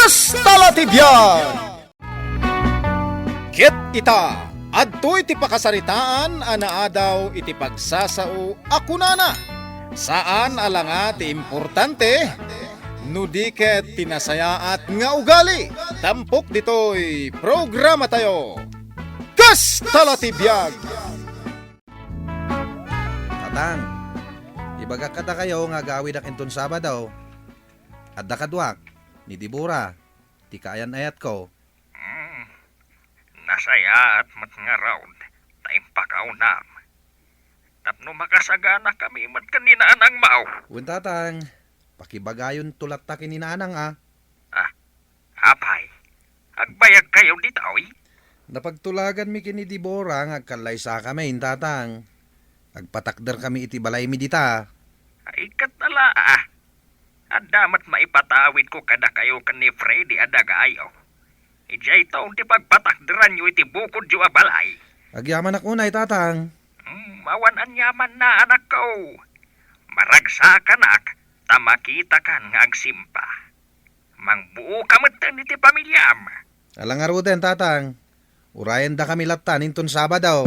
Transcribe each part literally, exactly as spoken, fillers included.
Kasta la ti biag! Ket ita, adtoy ti pakasaritaan a naadaw iti pagsasao a kunana, saan a langa ti importante, no di ket ti nasayaat nga ugali. Tampok ditoy programatayo, Kasta la ti biag! Tatang, ibagak kadakayo nga agawidak inton Sabado. Adda kaduak, ni Debora, ti kaayan-ayatko. Hmm, nasayaat met ngarud ta impakawnam. Tapno makasagana kami met ken ni Nanang Mau. Wen, Tatang, pakibagayonto latta ken ni Nanang a. Ah, apay, agbayagkayo ditoy? Napagtulaganmi ken ni Debora nga agkallaysakami, Tatang. Agpatakderkami iti balaymi dita. Ay, ket ala, ah. Adda met maipatawidko kadakayo ken ni Freddy a dagayo. Idiay taon ti pagpatakderanyo iti bukodyo a balay. Agyamanak unay, Tatang. Hmm, awan aniamanna, anakko. Maragsakanak ta makitakan nga agsimpa. Mangbuoka metten iti pamiliam. Ala ngaruden, Tatang. Urayendakami latta inton Sabado.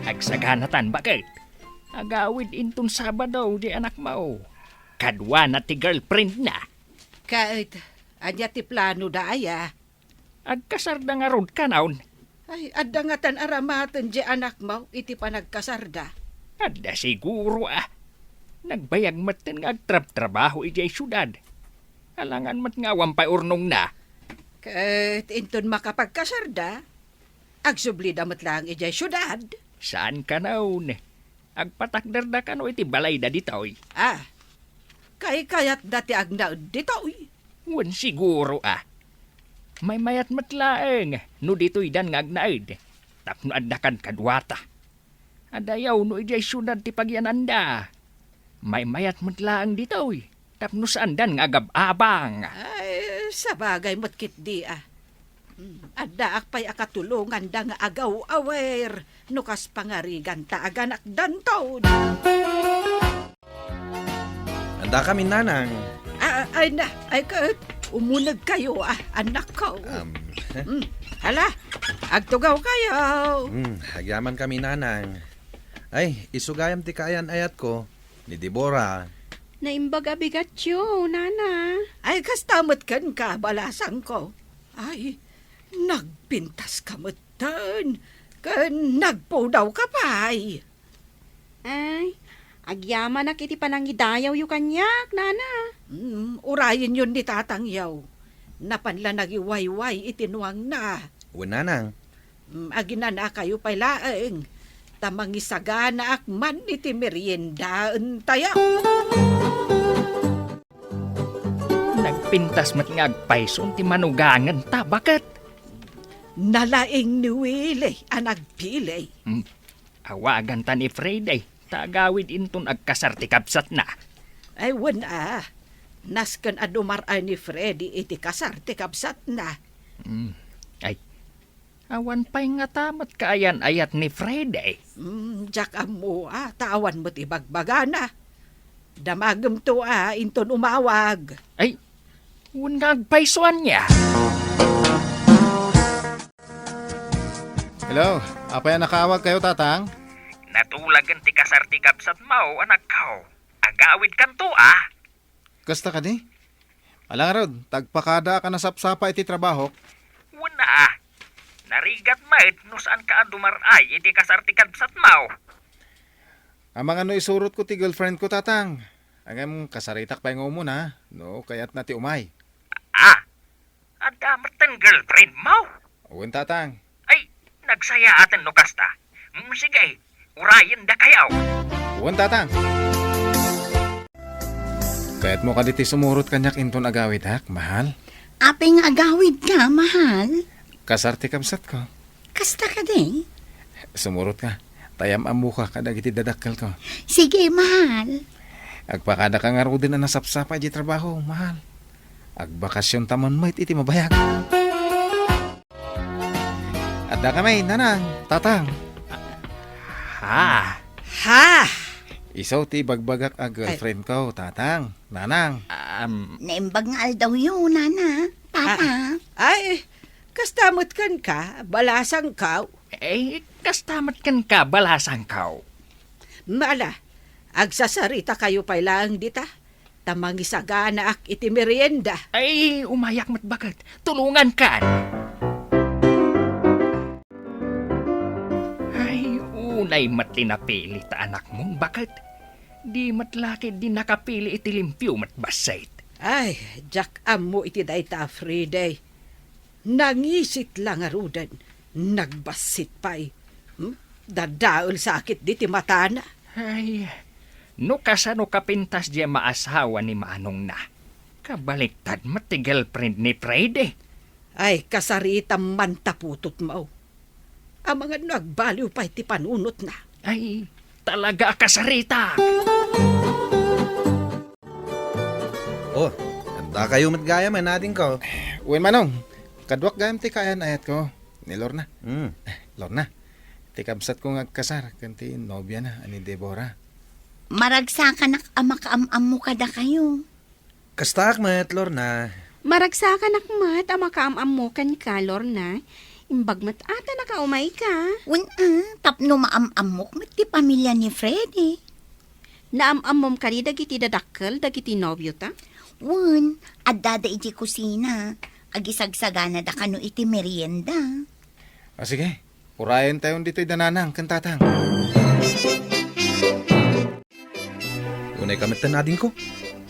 Agsaganatan, baket. Agawid inton Sabado di anakmo. Kaduana ti girlfriendna. Ket, ania ti planoda aya? Agkasarda ngarud kanon. Ay, adda ngaten aramaten di anakmo iti panagkasarda? Adda siguro a. Nagbayag metten nga agtrabtrabaho idiay siudad. Alangan met nga awan pay urnongna. Ket inton makapagkasarda, agsublida met laeng idiay siudad. Saan kanon? Agpatakderda kano iti balayda ditoy? Ah, kaykayatda ti agnaed ditoy? Wen, siguro a. Maymayat met laeng no ditoydan nga agnaed, tapno adda kadkaduata. Adayaw no idiay siudad ti pagyananda. Maymayat met laeng ditoy, tapno saandan nga agab-abang. Ay, sabagay met ketdi a. Hmm, addaak pay a katulonganda nga agaw-awer no kas pangariganta a ganakdanton. Andakami, Nanang. Ah, ay na, ay ket, umunegkayo, ah, anakko. Um. Hmm, hala, agtugawkayo. Hmm, agyamankami, Nanang. Ay, isu gayam ti kaayan-ayatko, ni Debora. Naimbag a bigatyo, Nana. Ay, kasta met kenka, balasangko. Ay, nagpintaska metten, ken nagpudawka pay. Ay, agyamanak iti panangidayawyo kaniak, Nana. Mm, urayenyon ni tatangyo. Napan la nagiwayway iti nuangna. Wen, Nanang. Mm, aginanakayo pay laeng, ta mangisaganaak man iti meriendaentayo. Nagpintas met nga agpayson ti manugangenta, baket? Nalaing ni Willie a nagpili. Hmm. Awaganta ni Freddy, ta agawid inton agkasar ti kabsatna. Ay, wen a. Nasken a dumar-ay ni Freddy iti kasar ti kabsatna. Hmm. Ay, awan pay ngata met kaayan-ayat ni Freddy. Hmm, diak ammo a, ta awan met ibagbagana. Damagemto a inton umawag. Ay, wen nga agpayso ania. Hello, apay a nakaawagkayo, Tatang? Natulagen ti kasar ti kabsatmo, anakko. Agawidkanto a. Kasta kadi? Ala ngarud, ta agpakadaak a nasapsapa iti trabahok. Wen a. Narigat met no saanka a dumar-ay iti kasar ti kabsatmo. Amangan no isurotko ti girlfriendko, Tatang. Ngem kasaritak pay nga umuna, no kayatna ti umay. Ah, adda metten girlfriendmo? Wen, Tatang. Ay, nagsayaaten no kasta. Mm, sige, urayendakayo. Wen, Tatang. Kayatmo kadi ti sumurot kaniak inton agawidak, mahal? Apay nga agawidka, mahal? Kasar ti kabsatko. Kasta kadi? Sumurot ka. Ta am-ammoka kadagiti dadakkelko. Sige, mahal. Agpakadaka ngaruden a nasapsapa idiay trabaho, mahal. Agbakasionta man met iti mabayag. Addakami, Nanang, Tatang. Ha? Ha? Isu ti ibagbagak a girlfriend ko, tatang, nanang. Um, Naimbag nga aldawyo, nana, tata. Ah, ay, kasta met kenka, balasangko. Eh, kasta met kenka, balasangko. Mala, agsasaritakayo pay laeng dita, ta mangisaganaak iti merienda. Ay, umayak met baket. Tulongankan. Ay, unay met ti napili ta anakmon baket. Di met la ketdi nakapili iti limpio met bassit. Ay, diak ammo iti dayta, Freddy. Nangisit la ngaruden, nagbassit pay. Hmm? Dadael sa ketdi ti matana. Ay, no kasano kapintas diay maasawa ni manongna, kabaliktad met ti girlfriend ni Freddy. Ay, kasaritam man ta putotmo. Amangan no agbaliw pay ti panunotna. Ay, talaga a kasarita! Oh, addakayo met gayam, adingko. Wen, manong, kaduak gayam ti kaayan-ayatko, ni Lorna. Hmm. Lorna, ti kabsatko nga agkasar ken ti nobiana a ni Deborah. Maragsakanak a makaam-ammo kadakayo. Kastaak met, Lorna. Maragsakanak met a makaam-ammo kenka, Lorna. Imbag met a ta nakaumayka. Wen, a, tapno maam-ammok met ti pamilia ni Freddy. Naam-ammom kadi dagiti dadakkel dagiti nobiota? Wen, addada idiay kusina. Agisagsaganada kano iti merienda. A, sige. Urayentayon ditoy da nanang ken tatang. Unayka metten, adingko.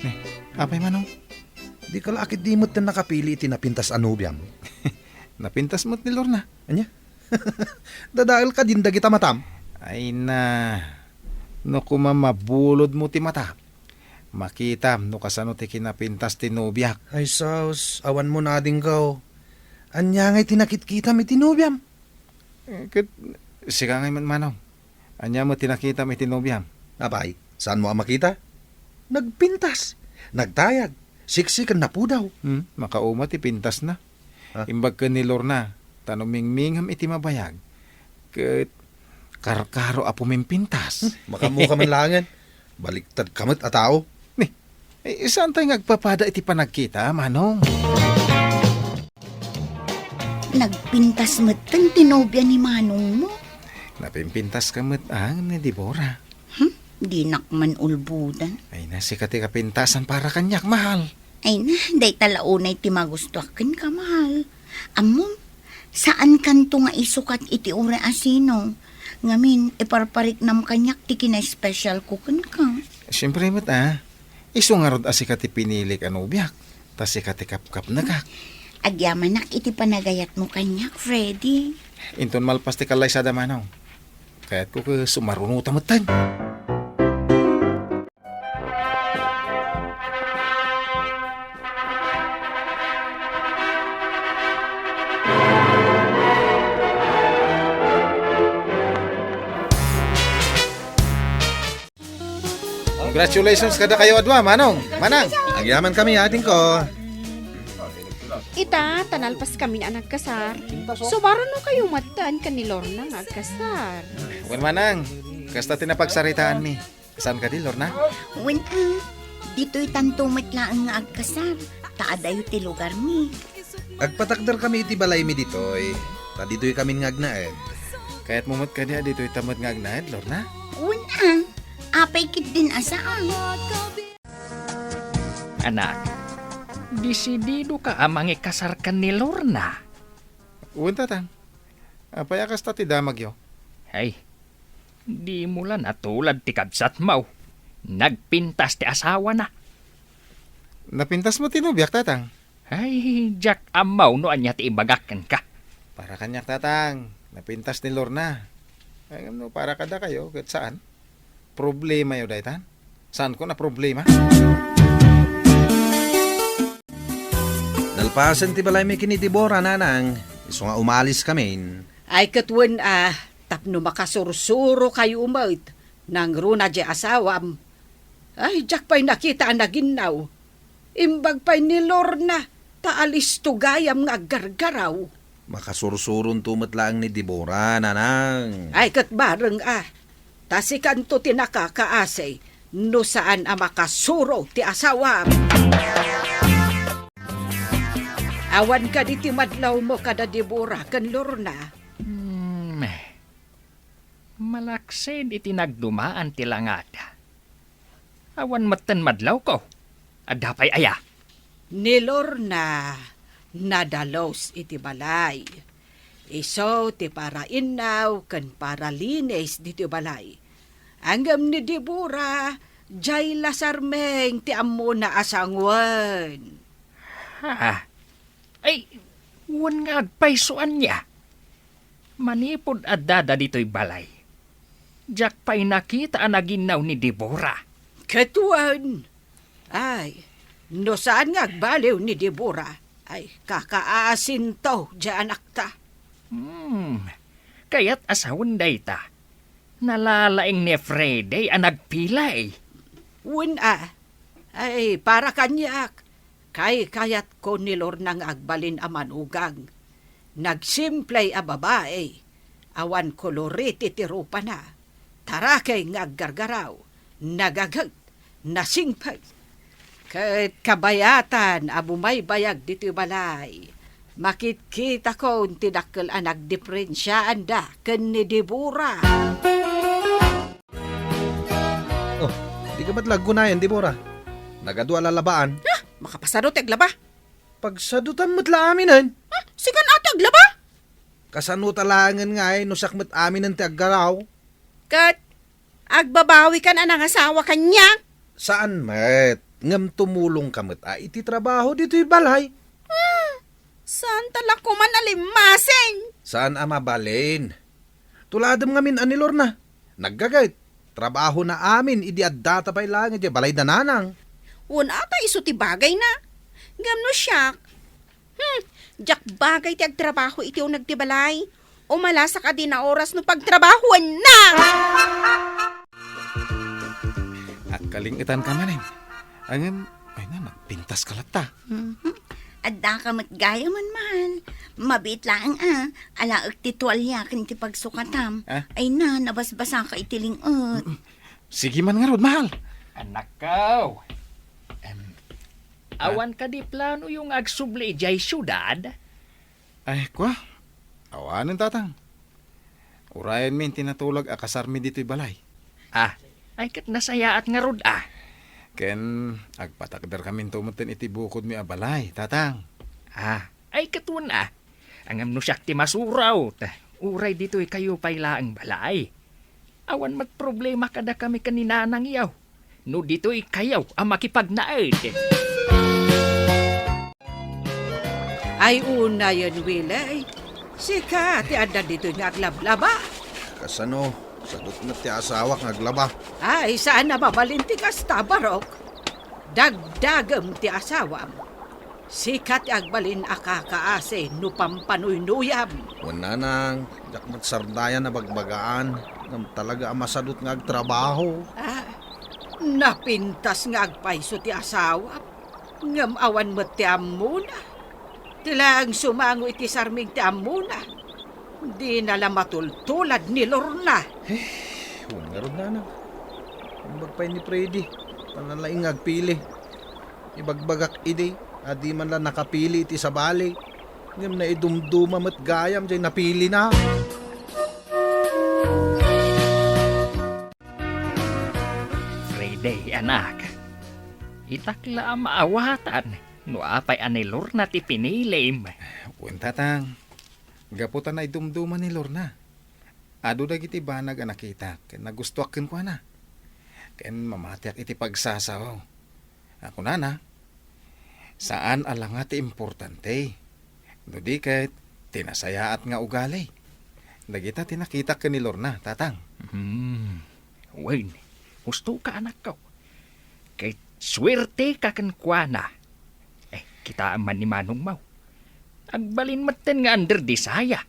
Eh, apay, manong? Dika la ketdi metten nakapili iti napintas a nobiam? Napintas met ni Lorna. Ania? Dadael kadin dagita matam? Ay na, no koma mabulodmo ti matak, makitam no kasano ti kinapintas ti nobiak. Ay sus, awanmo, adingko. Ania ngay ti nakitkitam iti nobiam? Eh, ket sika ngay met, manong. Ania met ti nakitam iti nobiam? Apay, saanmo a makita? Nagpintas, nagtayag, siksi ken napudaw. Hmm, makauma ti pintasna. Ha? Imbag ken ni Lorna, ta no mingmingam iti mabayag, ket karkaro a pumimpintas. Hmm, makaammoka man laengen. Baliktadka met a tao. Ni, eh, saantay nga agpapada iti panagkita, manong? Nagpintas metten ti nobia ni manongmo. Napimpintaska met, a, ni Deborah. Hmm? Dinak man ulbodan. Ay na, sika ti kapintasan para kaniak, mahal. Ay na, dayta la unay ti magustuak kenka, mahal. Ammom, saankanto nga isukat iti uray a sino. Ngamin, iparpariknam kaniak ti kinaespesialko kenka. Siempre met, a. Isu ngarud a sika ti pinilik a nobiak, ta sika ti kapkapnekak. Agyamanak iti panagayatmo kaniak, Freddy. Inton malpas ti kallaysada, manong, kayatko ket sumarunota metten. Congratulations kadakayo a dua, manong, manang. Agyamankami, adingko. Ita, ta nalpaskami a nagkasar, sumarunokayo metten ken ni Lorna nga agkasar. Wen, manang, kasta ti napagsaritaanmi. Saan kadi, Lorna? Wen, mm, ditoytanto met laeng nga agkasar, ta adayo ti lugarmi. Agpatakderkami iti balaymi ditoy, ta ditoykamin nga agnaed. Kayatmo met kadi a ditoyta met nga agnaed, Lorna? Wen, a. Apay ketdin a saan? Anak, desididoka a mangikasar ken ni Lorna? Wen, tatang. Apay a kasta ti damagyo? Ay, dimo la natulad ti kabsatmo. Nagpintas ti asawana. Napintas met ti nobiak, tatang? Ay, diak ammo no ania ti ibagak kenka. Para kaniak, tatang, napintas ni Lorna. Ay, ngem no para kadakayo, ket saan? Problemayo daytan? Saanko a problema? Nalpasen ti balaymi ken ni Deborah, nanang, isu nga umaliskamin. Ay, ket wen a, tapno makasursurokayo met, nangruna diay asawam. Ay, diak pay nakita a naginnaw. Imbag pay ni Lorna, ta alisto gayam nga aggargaraw. Makasursuronto met laeng ni Deborah, nanang. Ay, ket bareng a. Ta sikanto ti nakakaasi no saan a makasuro ti asawam. Awan kadi ti madlawmo kada Debora ken Lorna? Hmm, malaksid iti nagdumaan ti langada. Awan metten madlawko. Adda pay aya? Ni Lorna nadalus iti balay. Isu ti parainnaw ken paralinis ditoy balay. Ngem ni Debora, diay la Sarming ti ammona a sangoen. Ha? Ay, wen nga agpayso ania? Manipud addada ditoy balay, diak pay nakita a naginnaw ni Debora. Ket wen, ay, no saan nga agbaliw ni Debora, ay, kakaasinto diay anakta. Hmm, kayat a sawen dayta. Nalalaing ni Freddy a nagpilay. Wen a, ay, para kaniak, kaykayatko ni Lorna nga agbalin a manugang. Nagsimple a babai, awan kolorete ti rupana, tarakeng nga aggargaraw, nagaget, nasingpet. Ket kabayatan a bumaybayag ditoy balay, makitkitakon ti dakkel a nagdiferensiaanda ken ni Debora. Oh, dika met la aggunayan, Debora. Nagadu a lalabaan. Ah, makapasado ti aglaba. Pagsadutan met la aminen. Ah, sika ati aglaba? Kasano ta laengen ngay no siak met aminen ti aggaraw? Ket agbabawikan a nangasawa kaniak? Saan met, ngem tumulongka met a iti trabaho ditoy balay. Ah, saan ta la koman a limmasin? Saan a mabalin. Tuladem ngamin a ni Lorna. Naggaget. Trabahona amin idi addata pay laeng idiay balay da Nanang. Wen ata isu ti bagayna. Ngem no siak, hmm, diak bagay ti agtrabaho iti uneg ti balay. Umalasak a di naoras no pagtrabahoenna. Agkaling-etanka manen. Ngem, ay na, nagpintaska latta. Mhm. Addaka met gayamen, mahal. Mabiit laeng a, alaek ti tualia ken ti pagsukatam. Ah? Ay na, nabasbasaka iti ling-et. Mm-mm. Sige man ngarud, mahal. Anakko. Em, ah? Awan kadi planoyo nga agsubli idiay siudad? Ay, kua? Awanen, tatang. Urayenmi ti natulag a kasarmi ditoy balay. Ah, ay ket nasayaat ngarud, ah. Ken agpatakderkaminto metten iti bukodmi a balay, tatang. Ah, ay ket wen, ah. Ngem no siak ti masurat, uray ditoykayo pay laeng balay. Awan met problema kadakami ken ni Nanangyo. No ditoykayo a makipagnaed. Ay, unayen, Willie. Sika ti adda ditoy nga aglablaba. Kasano? Sadut met ti asawak nga aglaba. Ay, saan a mabalin ti kasta, Barok. Dagdagem ti asawam. Sika ti agbalin a kakaasi no pampanuynuyam. Wen, Nanang, diak met sardayan a bagbagaan, ngem talaga a masadut nga agtrabaho. Ah, napintas nga agpayso ti asawam, ngem awan met ti ammona. Ti laeng sumango iti sarming ti ammona. Dina la matultulad ni Lorna. Eh, wen ngarud, Nanang. Imbag pay ni Freddy, ta nalaing nga agpili. Ibagbagak idi a di man la nakapili iti sabali, ngem naidumduma met gayam jay napilina. Freddy, anak, itak la a maawatan no apay a ni Lorna ti pinilim. Wen, tatang, gapu ta naidumduma ni Lorna. Adu dagiti banag a nakitak ken nagustoak kenkuana. Ken mamatiak iti pagsasao. A kunana, saan a langa ti importante. No di ket, ti nasayaat nga ugali. Dagita ti nakitak ken ni Lorna, tatang. Hmm. Wen, husto ka, anakko. Ket suerte ka kenkuana. Eh, kitaem man ni manongmo. Agbalin metten nga under desaya.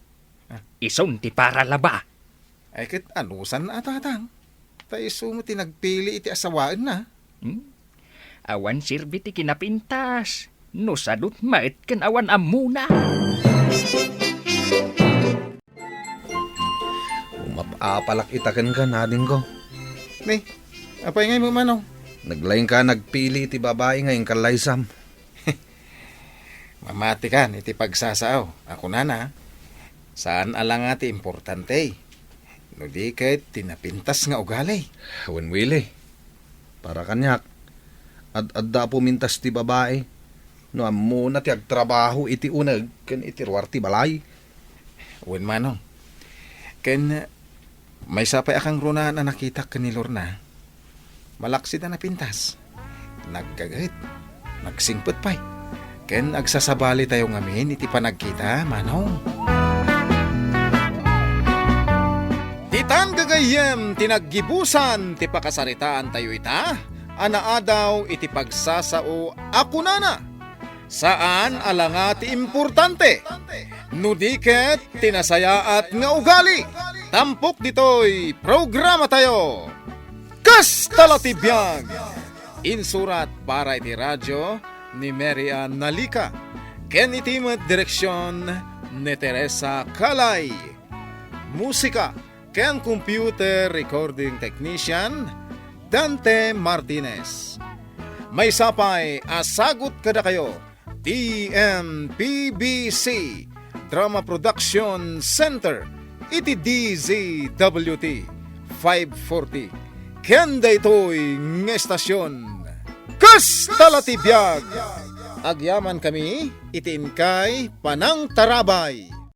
Ah. Isun ti paralaba. Ay, ket anusanna a, tatang? Ta isu met ti nagpili iti asawaenna. Hmm? Awan serbi ti kinapintas no sadut met ken awan ammona. Umap-, Apalak ita kenka, adingko. Ni, apay ngay mo, Manong? Naglaingka nagpili ti babai nga inkallaysam. Mamatikan iti pagsasao. Ako nana, saan a la nga ti importante. No di ket ti napintas nga ugali. Wen, Willie. Para kaniak, ad-adda a pumintas ti babai. No ammona ti agtrabaho iti uneg ken iti ruar ti balay. Wen, Manong. Ken maysa pay a kangrunaan a nakitak ken ni Lorna. Malaksid a napintas. Naggaget. Nagsingpet pay. Ken agsasabali tayo ngamin iti panagkita, Manong. Ditan gagayyem ti naggibusan ti pakasaritaan tayo ita, a naadaw iti pagsasao a kunana, saan a la nga ti importante, no di ket ti nasayaat nga ugali. Tampok ditoy programa tayo. Kasta la ti biag! Insurat para iti radyo ni Mary Ann Nalica, ken iti met direksyon ni Teresa Calay. Musika ken computer recording technician, Dante Martinez. Maysa pay a sagut kadakayo ti M P B C Drama Production Center iti D Z W T five forty. Ken daytoy nga estasyon, kasta la ti biag! Agyamankami iti inkay panangtarabay.